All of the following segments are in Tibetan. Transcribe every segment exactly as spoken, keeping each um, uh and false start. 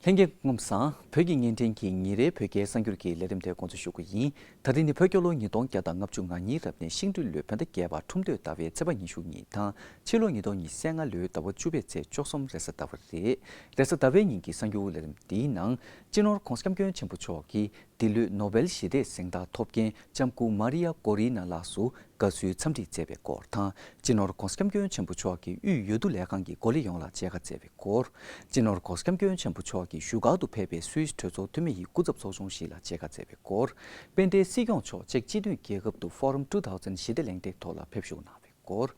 ལྷན་རྒྱས་སྐུ་ཁམས་བཟང་། བོད་ཀྱི་བརྙན་འཕྲིན་གྱི་ཉིན་རེའི་བོད་སྐད་གསར་འགྱུར་གྱི་ལས་རིམ་དེ་འགོ་འཛུགས་ཞུ་གི་ཡིན། ད་རིང་ནི་བོད་རྒྱལ་ལོ་ཉིས་སྟོང་བརྒྱ་དང་ལྔ་བཅུ་ང་གཉིས་རབ་གནས་ཤིང་སྦྲུལ་ལོའི་བོད་ཟླ་བརྒྱད་པ་ཁྲུམས་སྟོད་ཟླ་བའི་ཚེས་པ་ཉི་ཤུ་གཉིས་དང་། ཕྱི་ལོ་ཉིས་སྟོང་ཉི་ཤུ་རྩ་ལྔ་ལོའི་ཟླ་བ་བཅུ་པའི་ཚེས་བཅུ་གསུམ་རེས་གཟའ་ཟླ་བ་རེད། རེས་གཟའ་ཟླ་བའི་ཉིན་གྱི་གསར་འགྱུར་ལས་རིམ་འདིའི་ནང་། སྤྱི་ནོར་༧གོང་ས་༧སྐྱབས་མགོན་ཆེན་པོ་མཆོག་གིས་འདི་ལོའི་ནོ་བེལ་ཞི་བདེའི་གཟེངས་རྟགས་ཐོབ་མཁན་ལྕམ་སྐུ་མཱ་རི་ཡ་ཀོ་རི་ན་ལགས་སུ་དགའ་བསུའི་འཚམས་འདྲི་མཛད་པའི་སྐོར་དང་། སྤྱི་ནོར་༧གོང་ས་༧སྐྱབས་མགོན་ཆེན་པོ་མཆོག་གིས་དབུས་འོས་བསྡུ་ལས་ཁང་གི་འགོ་ལས་ཡོངས་ལ་མཇལ་ཁ་བསྩལ་བའི་སྐོར། སྤྱི་ནོར་༧གོང་ས་༧སྐྱབས་མགོན་ཆེན་པོ་མཆོག་གིས་བཞུགས་སྒར་དུ་ཕེབས་པའི་སུད་སི་གྲོས་ཚོགས་འཐུས་མི་ཡི་སྐུ་ཚབ་ཚོགས་ཆུང་ཞིག་ལ་མཇལ་ཁ་བསྩལ་བའི་སྐོར། དཔལ་ལྡན་སྲིད་སྐྱོང་མཆོག་ཅེཀ་སྤྱི་མཐུན་རྒྱལ་ཁབ་ཏུ་Forum two thousand ཞི་བདེ་གླེང་སྟེགས་ཐོག་ལ་ཕེབས་བཞུགས་གནང་བའི་སྐོར།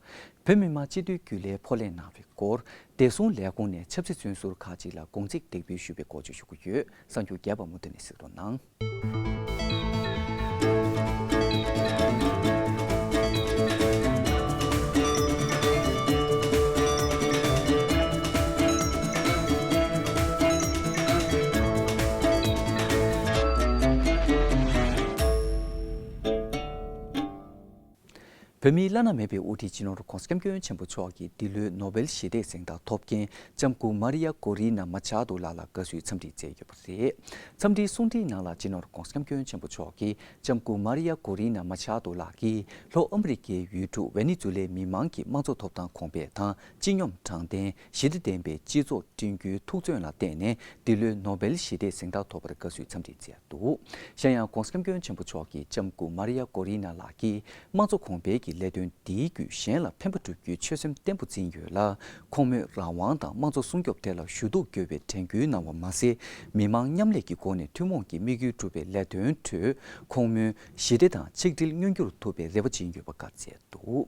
བོད་མི་མང་སྤྱི་འཐུས་རྒྱུན་ལས་ཕོ་ལྷན་གནང་བའི་སྐོར། བདེ་སྲུང་ལས་ཁུངས་ནས་ཆབ་སྲིད་བཙོན་ཟུར་ཁག་ཅིག་ལ་དགོངས་ཚིག་འདེགས་འབུལ་ཞུས་པའི་སྐོར་བཅས་ཞུ་གི་ཡོད། གསར་འགྱུར་རྒྱས་པ་མུ་མཐུད་ནས་གཟིགས་རོགས་གནང་། བོད་མིའི་བླ་ན་མེད་པའི་དབུ་ཁྲིད་སྤྱི་ནོར་༧གོང་ས་༧སྐྱབས་མགོན་ཆེན་པོ་མཆོག་གིས་འདི་ལོའི་ནོ་བེལ་ཞི་བདེའི་གཟེངས་རྟགས་ཐོབ་མཁན་ལྕམ་སྐུ་མཱ་རི་ཡ་ཀོ་རི་ན་མ་ཆ་ཏོ་ལགས་ལ་དགའ་བསུའི་འཚམས་འདྲི་མཛད་ཡོད་པ་རེད། འཚམས་འདྲིའི་གསུང་འཕྲིན་ནང་ལ་སྤྱི་ནོར་༧གོང་ས་༧སྐྱབས་མགོན་ཆེན་པོ་མཆོག་གིས་ལྕམ་སྐུ་མཱ་རི་ཡ་ཀོ་རི་ན་མ་ཆ་ཏོ་ལགས་ཀྱིས་ལྷོ་ཨ་མི་རི་ཀའི་ཡུལ་གྲུ་ཝེ་ནེ་ཛུ་ལའི་མི་མང་གི་དམངས་གཙོ་ཐོབ་ཐང་གོང་འཕེལ་དང་། སྤྱི་སྙོམས་དྲང་བདེན། ཞི་བདེ་ལྡན་པའི་སྤྱི་ཚོགས་བསྐྲུན་རྒྱུའི་ཐུགས་བརྩོན་ལ་བརྟེན་ནས་འདི་ལོའི་ནོ་བེལ་ཞི་བདེའི་གཟེངས་རྟགས་ཐོབ་པར་དགའ་བསུའི་འཚམས་འདྲི་མཛད་འདུག། གཞན་ཡང་༧གོང་ས་༧སྐྱབས་མགོན་ཆེན་པོ་མཆོག་གིས་ལྕམ་སྐུ་མཱ་རི་ཡ་ཀོ་རི་ན་ལགས་ཀྱིས་དམངས་གཙོ་གོང་འཕེལ་གྱི་ལས་དོན་འདིའི་བརྒྱུད་གཞན་ལ་ཕན་པ་བསྒྲུབ་རྒྱུའི་ཆོད་སེམས་བརྟན་པོ་འཛིན་ཡོད་ལ། ཁོང་མོས་རང་དབང་དང་དམངས་གཙོ་སྲུང་སྐྱོབ་ཐད་ལ་ཞུ་གཏུག་དགོས་པའི་དྲན་སྐུལ་གནང་བ་མ་ཟད། མི་མང་མཉམ་ལས་ཀྱི་སྒོ་ནས་ཐུན་མོང་གི་དམིགས་ཡུལ་སྒྲུབ་པའི་ལས་དོན་ཁྲོད་ཁོང་མོས་ཞི་བདེ་དང་ཆིག་སྒྲིལ་མངོན་འགྱུར་ཐུབ་པའི་རེ་བ་བྱིན་ཡོད་པ་བཀའ་སྩལ་འདུག།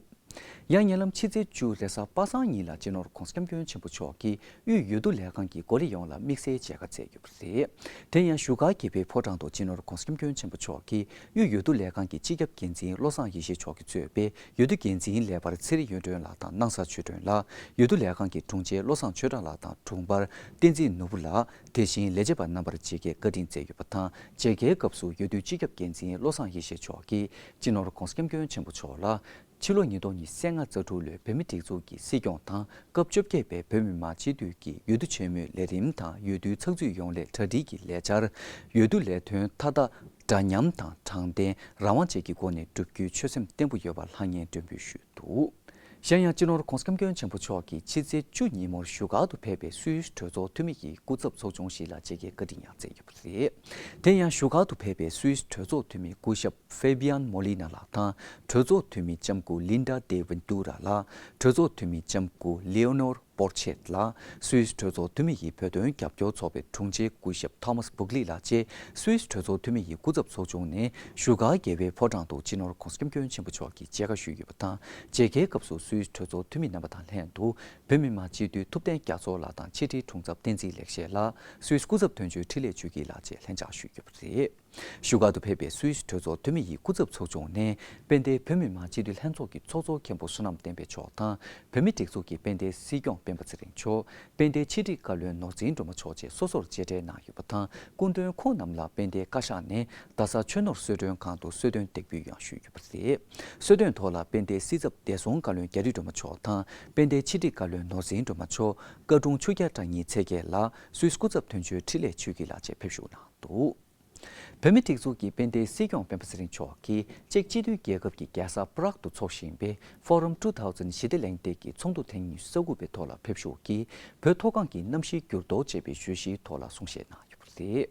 ཡང་ཉེ་ལམ་ཕྱི་ཚེས་བཅུ་རེས་གཟའ་པ་སངས་ཉིན་ལ་སྤྱི་ནོར་༧གོང་ས་༧སྐྱབས་མགོན་ཆེན་པོ་མཆོག་གིས་དབུས་འོས་བསྡུ་ལས་ཁང་གི་འགོ་ལས་ཡོངས་ལ་དམིགས་བསལ་མཇལ་ཁ་བསྩལ་ཡོད་པ་རེད། དེ་ཡང་བཞུགས་སྒར་དགེ་འཕེལ་ཕོ་བྲང་དུ་སྤྱི་ནོར་༧གོང་ས་༧སྐྱབས་མགོན་ཆེན་པོ་མཆོག་གིས་དབུས་འོས་བསྡུ་ལས་ཁང་གི་སྤྱི་ཁྱབ་འགན་འཛིན་བློ་བཟང་ཡེ་ཤེས་མཆོག་གིས་གཙོས་པའི་འོས་བསྡུ་འགན་འཛིན་ལས་འཕར་ཚེ་རིང་གཡུ་སྒྲོན་ལགས་དང་སྣང་ས་ཆོས་སྒྲོན་ལགས། འོས་བསྡུ་ལས་ཁང་གི་དྲུང་ཆེ་བློ་བཟང་ཆོས་གྲགས་ལགས་དང་དྲུང་འཕར་བསྟན་འཛིན་ནོར་བུ་ལགས། དེ་བཞིན་ལས་བྱེད་པ་རྣམ་པར་ཇི་སྐད་བཀའ་དྲིན་སྩལ་ཡོད་པ་དང་། མཇལ་ཁའི་སྐབས་སུ་འོས་བསྡུའི་སྤྱི་ཁྱབ་འགན་འཛིན་བློ་བཟང་ཡེ་ཤེས་མཆོག་གིས་སྤྱི་ནོར་༧གོང་ས་༧སྐྱབས་མགོན་ཆེན་པོ་མཆོག་ལ། ཕྱི་ལོ་ཉིས་སྟོང་ཉི་ཤུ་རྩ་ལྔ་རྩ་དྲུག་ལོའི་བོད་མིའི་སྒྲིག་འཛུགས་ཀྱི་སྲིད་སྐྱོང་དང་། སྐབས་བཅོ་བརྒྱད་པའི་བོད་མི་མང་སྤྱི་འཐུས་ཀྱི་འོས་བསྡུ་ཆེན་མོའི་ལས་རིམ་དང་། འོས་བསྡུའི་ཚགས་ཚུད་ཡོང་སླད་གྲ་སྒྲིག་གི་ལས་འཆར། འོས་བསྡུ་ལས་དོན་མཐའ་དག་འདྲ་མཉམ་དང་། དྲང་བདེན། རང་དབང་བཅས་ཀྱི་སྒོ་ནས་བསྒྲུབ་རྒྱུའི་ཆོད་སེམས་བརྟན་པོ་ཡོད་པ་ལྷང་ངེར་མགྲོན་འབོད་ཞུས་འདུག། གཞན་ཡང་། སྤྱི་ནོར་༧གོང་ས་༧སྐྱབས་མགོན་ཆེན་པོ་མཆོག་གིས་ཕྱི་ཚེས་བཅུ་ཉིན་མོར་བཞུགས་སྒར་དུ་ཕེབས་པའི་སུད་སི་གྲོས་ཚོགས་འཐུས་མི་ཡི་སྐུ་ཚབ་ཚོགས་ཆུང་ཞིག་ལ་མཇལ་ཁའི་བཀའ་དྲིན་ཡང་སྩལ་ཡོད་པ་རེད། དེ་ཡང་བཞུགས་སྒར་དུ་ཕེབས་པའི་སུད་སི་གྲོས་ཚོགས་འཐུས་མི་སྐུ་ཞབས་ཧྥེ་བི་ཡན་མོ་ལི་ན་ལགས་དང་། གྲོས་ཚོགས་འཐུས་མི་ལྕམ་སྐུ་ལིན་ཌ་ཌེ་ཝིན་ཏུ་ར་ལགས། གྲོས་ཚོགས་འཐུས་མི་ལྕམ་སྐུ་ལེའོ་ནོར་པོར་ཆེད་ལགས། སུད་སི་གྲོས་ཚོགས་འཐུས་མི་ཡི་བོད་དོན་རྒྱབ་སྐྱོར་ཚོགས་པའི་དྲུང་ཆེ་སྐུ་ཞབས་ཐོ་མཱས་བུག་ལི་ལགས་བཅས་སུད་སི་གྲོས་ཚོགས་འཐུས་མི་ཡི་སྐུ་ཚབ་ཚོགས་ཆུང་ནས་བཞུགས་སྒར་རྒྱལ་བའི་ཕོ་བྲང་དུ་སྤྱི་ནོར་༧གོང་ས་༧སྐྱབས་མགོན་ཆེན་པོ་མཆོག་གི་མཇལ་ཁ་ཞུས་ཡོད་པ་དང་། མཇལ་ཁའི་སྐབས་སུ་སུད་སི་གྲོས་ཚོགས་འཐུས་མི་རྣམ་པ་དང་ལྷན་དུ། བོད་མི་མང་སྤྱི་འཐུས་ཐུབ་བསྟན་རྒྱ་མཚོ་ལགས་དང་ཕྱི་དྲིལ་དྲུང་ཚབ་བསྟན་འཛིན་ལེགས་བཤད་ལགས། སུད་སི་སྐུ་ཚབ་དོན་གཅོད་འཕྲིན་ལས་ཆོས་སྐྱིད་ལགས་བཅས་ལྷན་བཅར་ཞུས་ཡོད་པ་རེད། བཞུགས་སྒར་དུ་ཕེབས་པའི་སུད་སི་གྲོས་ཚོགས་འཐུས་མི་ཡི་སྐུ་ཚབ་ཚོགས་ཆུང་ནས་དཔལ་ལྡན་བོད་མི་མང་སྤྱི་འཐུས་ལྷན་ཚོགས་ཀྱི་ཚོགས་གཙོ་མཁན་པོ་བསོད་ནམས་བསྟན་འཕེལ་མཆོག་དང་། བོད་མིའི་སྒྲིག་འཛུགས་ཀྱི་དཔལ་ལྡན་སྲིད་སྐྱོང་སྤེན་པ་ཚེ་རིང་མཆོག་དཔལ་ལྡན་ཕྱི་དྲིལ་བཀའ་བློན་ནོར་འཛིན་སྒྲོལ་མ་མཆོག་བཅས་སོ་སོར་མཇལ་འཕྲད་གནང་ཡོད་པ་དང་། སྐུ་མགྲོན་ཁོང་རྣམས་ལ་དཔལ་ལྡན་བཀའ་ཤག་ནས་རྡ་ས་ཆོས་ནོར་གསོལ་མགྲོན་ཁང་དུ་གསོལ་སྟོན་འདེགས་འབུལ་ཡང་ཞུས་ཡོད་པ་རེད། གསོལ་སྟོན་ཐོག་ལ་དཔལ་ལྡན་སྲིད་ཚབ་བདེ་སྲུང་བཀའ་བློན་རྒྱ་རི་སྒྲོལ་མ་མཆོག་དང་། དཔལ་ལྡན་ཕྱི་དྲིལ་བཀའ་བློན་ནོར་འཛིན་སྒྲོལ་མ་མཆོག་བཀའ་དྲུང་ཆོས་རྒྱལ་གྲགས་གཉིས་ཚེ་རྒྱལ་ལགས། སུད་སི་སྐུ་ཚབ་དོན་གཅོད་འཕྲིན་ལས་ཆོས་སྐྱིད་ལགས་བཅས་ཕེབས་ཞུགས་གནང་འདུག། བོད་མིའི་སྒྲིག་འཛུགས་ཀྱི་དཔལ་ལྡན་སྲིད་སྐྱོང་སྤེན་པ་ཚེ་རིང་མཆོག་གིས་ཅེཀ་སྤྱི་མཐུན་རྒྱལ་ཁབ་ཀྱི་རྒྱལ་ས་པ་རག་ཏུ་འཚོགས་བཞིན་པའི་Forum two thousand ཞི་བདེ་གླེང་སྟེགས་ཀྱི་ཚོགས་འདུ་ཐེངས་ཉི་ཤུ་རྩ་དགུ་པའི་ཐོག་ལ་ཕེབས་ཞུགས་ཀྱིས། བོད་མཐོ་སྒང་གི་གནམ་གཤིས་འགྱུར་ལྡོག་ཅེས་པའི་བརྗོད་གཞིའི་ཐོག་ལ་གསུང་བཤད་གནང་ཡོད་པ་རེད།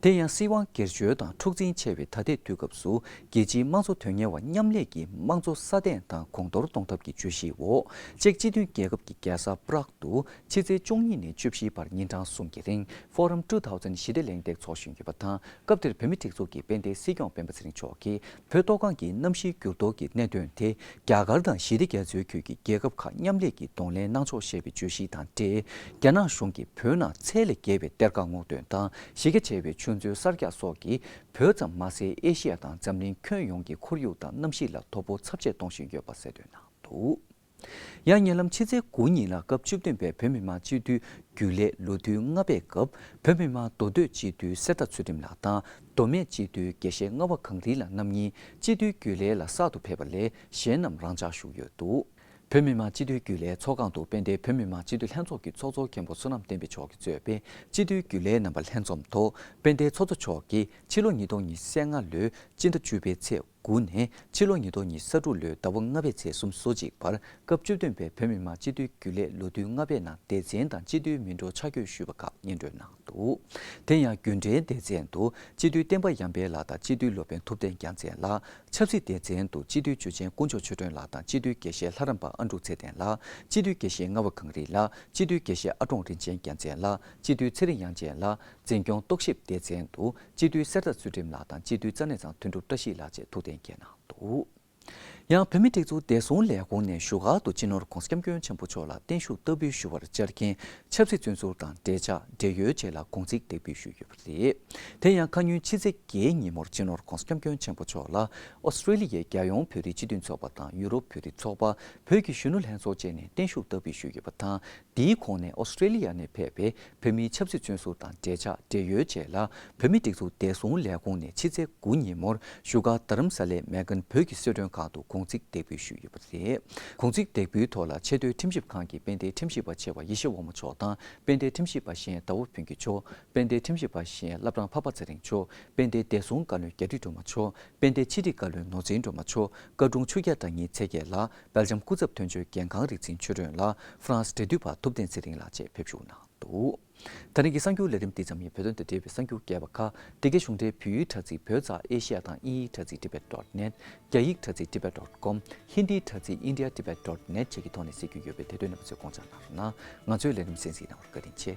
དེ་ཡང་། སྲིད་དབང་སྒེར་གཅོད་དང་འཁྲུག་འཛིང་ཆེ་བའི་ད་ལྟའི་དུས་སྐབས་སུ། རྒྱལ་སྤྱིའི་དམངས་གཙོ་དོན་གཉེར་བ་མཉམ་ལས་ཀྱིས་དམངས་གཙོ་སྲ་བརྟན་དང་གོང་མཐོར་གཏོང་ཐབས་ཀྱི་བརྗོད་གཞིའི་འོག་ཅེཀ་སྤྱི་མཐུན་རྒྱལ་ཁབ་ཀྱི་རྒྱལ་ས་པ་རག་ཏུ། ཕྱི་ཚེས་བཅུ་གཉིས་ནས་བཅུ་བཞིའི་བར་ཉིན་གྲངས་གསུམ་གྱི་རིང་། Forum two thousand ཞི་བདེ་གླེང་སྟེགས་འཚོགས་བཞིན་ཡོད་པ་དང་། སྐབས་དེར་བོད་མིའི་སྒྲིག་འཛུགས་ཀྱི་དཔལ་ལྡན་སྲིད་སྐྱོང་སྤེན་པ་ཚེ་རིང་མཆོག་གིས། བོད་མཐོ་སྒང་གི་གནམ་གཤིས་འགྱུར་ལྡོག་གི་གནད་དོན་དེ། རྒྱ་གར་དང་ཞི་བདེ་རྒྱ་མཚོའི་ཁུལ་གྱི་རྒྱལ་ཁབ་ཁག་མཉམ་ལས་ཀྱིས་གདོང་ལེན་གནང་ཆོག་ཞེས་པའི་བརྗོད་གཞི་དང་འབྲེལ། རྒྱ་ནག་གཞུང་གིས་བོད་ནང་ཚད་ལས་བརྒལ་བའི་གཏེར་ཁ་སྔོག་འདོན་དང་། གཞི་རྒྱ་ཆེ་བའི་ཆུ་མཛོད་གསར་རྒྱག་སོགས་ཀྱིས། བོད་ཙམ་མ་ཟད། ཨེ་ཤེ་ཡ་དང་འཛམ་གླིང་ཁྱོན་ཡོངས་ཀྱི་ཁོར་ཡུག་དང་གནམ་གཤིས་ལ་དོ་ཕོག་ཚབས་ཆེ་གཏོང་བཞིན་ཡོད་པ་གསལ་སྟོན་གནང་འདུག། ཡང་། ཉེ་ལམ་ཕྱི་ཚེས་དགུ་ཉིན་ལ་སྐབས་བཅུ་བདུན་པའི་བོད་མི་མང་སྤྱི་འཐུས་རྒྱུན་ལས་ལོ་དུས་ལྔ་པའི་སྐབས། བོད་མི་མང་མདོ་སྟོད་སྤྱི་འཐུས་གསེར་རྟ་ཚུལ་ཁྲིམས་ལགས་དང་། མདོ་སྨད་སྤྱི་འཐུས་དགེ་བཤེས་རྔ་བ་གངས་རི་ལགས་རྣམ་གཉིས་སྤྱི་འཐུས་རྒྱུན་ལས་ལ་གསར་དུ་ཕེབས་པ་ལས། གཞན་རྣམས་རང་འཇགས་བཞུགས་ཡོད་འདུག། བོད་མི་མང་སྤྱི་འཐུས་རྒྱུན་ལས་ཚོགས་ཁང་དུ་དཔལ་ལྡན་བོད་མི་མང་སྤྱི་འཐུས་ལྷན་ཚོགས་ཀྱི་ཚོགས་གཙོ་མཁན་པོ་བསོད་ནམས་བསྟན་འཕེལ་མཆོག་གིས་གཙོས་པའི་སྤྱི་འཐུས་རྒྱུན་ལས་རྣམ་པ་ལྷན་འཛོམས་ཐོག་དཔལ་ལྡན་ཚོགས་གཙོ་མཆོག་གིས་ཕྱི་ལོ་ཉིས་སྟོང་ཉི་ཤུ་རྩ་ལྔ་ལོའི་སྤྱི་ཟླ་བཅུ་པའི་ཚེས་དགུ་ནས་ཕྱི་ལོ་ཉིས་སྟོང་ཉི་ཤུ་རྩ་དྲུག་ལོའི་ཟླ་བ་ལྔ་པའི་ཚེས་སོ་གཅིག་བར་སྐབས་བཅུ་བདུན་པའི་བོད་མི་མང་སྤྱི་འཐུས་རྒྱུན་ལས་ལོ་དུས་ལྔ་པའི་ནང་སྡེ་ཚན་དང་སྤྱི་འཐུས་མི་འགྲོ་ཆ་བགོས་ཞུས་པ་ཁག་སྙན་སྒྲོན་གནང་འདུག་དེ་ཡང་རྒྱུན་གྲོན་སྡེ་ཚན་དུ་སྤྱི་འཐུས་བསྟན་པ་ཡར་འཕེལ་ལགས་དང་སྤྱི་འཐུས་སློབ་དཔོན་ཐུབ་བསྟན་རྒྱལ་མཚན་ལགས། ཆབ་སྲིད་སྡེ་ཚན་དུ་སྤྱི་འཐུས་འཇུ་ཆེན་དཀོན་མཆོག་ཆོས་སྒྲོན་ལགས་དང་སྤྱི་འཐུས་དགེ་བཤེས་ལྷ་རམས་པ་ཨ་འབྲུག་ཚེ་བརྟན་ལགས། སྤྱི་འཐུས་དགེ་བཤེས་རྔ་བ་གངས་རི་ལགས། སྤྱི་འཐུས་དགེ་བཤེས་ཨ་ཀྲོང་རིན་ཆེན་རྒྱལ་མཚན་ལགས། སྤྱི་འཐུས་ཚེ་རིང་དབྱངས་ཅན་ལགས། འཛིན་སྐྱོང་རྟོག་ཞིབ་སྡེ་ཚན་དུ་སྤྱི་འཐུས་གསེར་རྟ་ཚུལ་ཁྲིམས་ལགས་དང་སྤྱི་འཐུས་རྩ་གནས་ཚང་དོན་གྲུབ་བཀྲ་ཤིས་ལགས་བཅས་ཐུགས་གཏན་འཁེལ་གནང་འདུག་ཡང་བོད་མིའི་སྒྲིག་འཛུགས་བདེ་སྲུང་ལས་ཁུངས་ནས་བཞུགས་སྒར་དུ་སྤྱི་ནོར་༧གོང་ས་༧སྐྱབས་མགོན་ཆེན་པོ་མཆོག་ལ་བརྟན་བཞུགས་བསྟར་འབུལ་ཞུ་བར་བཅར་མཁན་ཆབ་སྲིད་བཙོན་ཟུར་དང་འབྲེལ་ཆགས་འབྲེལ་ཡོད་བཅས་ལ་དགོངས་ཚིག་འདེགས་འབུལ་ཞུས་ཡོད་པ་རེད། དེ་ཡང་ཁ་ཉིན་ཕྱི་ཚེས་བརྒྱད་ཉིན་མོར་སྤྱི་ནོར་༧གོང་ས་༧སྐྱབས་མགོན་ཆེན་པོ་མཆོག་ལ་ཨོ་སི་ཀྲེ་ལི་ཡའི་རྒྱལ་ཡོངས་བོད་རིགས་སྤྱི་མཐུན་ཚོགས་པ་དང་ཡུ་རོབ་བོད་རིགས་ཚོགས་པ། བོད་ཀྱི་གཞོན་ནུ་ལྷན་ཚོགས་བཅས་ནས་བརྟན་བཞུགས་བསྟར་འབུལ་ཞུས་ཡོད་པ་དང་། འདིའི་གོང་ནས་ཨོ་སི་ཀྲེ་ལི་ཡ་ནས་ཕེབས་པའི་བོད་མིའི་ཆབ་སྲིད་བཙོན་ཟུར་དང་འབྲེལ་ཆགས་འབྲེལ་ཡོད་བཅས་ལ་བོད་མིའི་སྒྲིག་འཛུགས་བདེ་སྲུང་ལས་ཁུངས་ནས་ཕྱི་ཚེས་དགུ་ཉིན་མོར་བཞུགས་སྒར་རྡ་རམ་ས་ལའི་མེག་གྷན་བོད་ཀྱི་གསོལ་མགྲོན་ཁང་དུ་དགོངས་ཚིག་འདེགས་འབུལ་ཞུས་ཡོད་པ་རེད། དགོངས་ཚིག་འདེགས་འབུལ་ཐོག་ལ་ཆེས་མཐོའི་ཁྲིམས་ཞིབ་ཁང་གི་དཔལ་ལྡན་ཁྲིམས་ཞིབ་པ་ཆེ་བ་ཡེ་ཤེས་དབང་མོ་མཆོག་དང་དཔལ་ལྡན་ཁྲིམས་ཞིབ་པ་གཞན་ཟླ་བ་ཕུན་སྐྱིད་མཆོག་དཔལ་ལྡན་ཁྲིམས་ཞིབ་པ་གཞན་བླ་བྲང་འཕགས་པ་ཚེ་རིང་མཆོག་དཔལ་ལྡན་བདེ་སྲུང་བཀའ་བློན་རྒྱ་རི་སྒྲོལ་མ་མཆོག་དཔལ་ལྡན་ཕྱི་དྲིལ་བཀའ་བློན་ནོར་འཛིན་སྒྲོལ་མ་མཆོག་བཀའ་དྲུང་ཆོས་རྒྱལ་བདག་ཉིད་ཚེ་རྒྱལ་ལགས། སྦེལ་ཇམ་སྐུ་ཚབ་དོན་གཅོད་འགན་ཁང་རིག་འཛིན་ཆོས་སྒྲོན་ལགས། ཧྥ་རན་སི་འབྲེལ་མཐུད་པ་ཐུབ་བསྟན་ཚེ་རིང་ལགས་བཅས་ཕེབས་ཞུགས་གནང་འདུག་ད་རིང་གི་གསར་འགྱུར་ལས་རིམ་འདི་ཙམ་ཡིན། བོད་དོན་དང་འབྲེལ་བའི་གསར་འགྱུར་རྒྱས་པ་ཁག་འདི་གའི་གཞུང་འབྲེལ་བོད་ཡིག་དྲ་ཚིགས་བོད་ཙ་ཨེ་ཤི་ཡ་དང་དབྱིན་ཡིག་དྲ་ཚིགས་tibet dot net། རྒྱ་ཡིག་དྲ་ཚིགས་tibet dot com། ཧིན་དིའི་དྲ་ཚིགས་india tibet dot net བཅས་ཀྱི་ཐོག་ནས་གཟིགས་རྒྱུ་ཡོད་པས་དེ་དོན་རྣམ་པ་ཚོས་དགོངས་འཇགས་གནང་རོགས་གནང་། ང་ཚོའི་ལས་རིམ་གསན་གཟིགས་གནང་བར་བཀའ་དྲིན་ཆེ།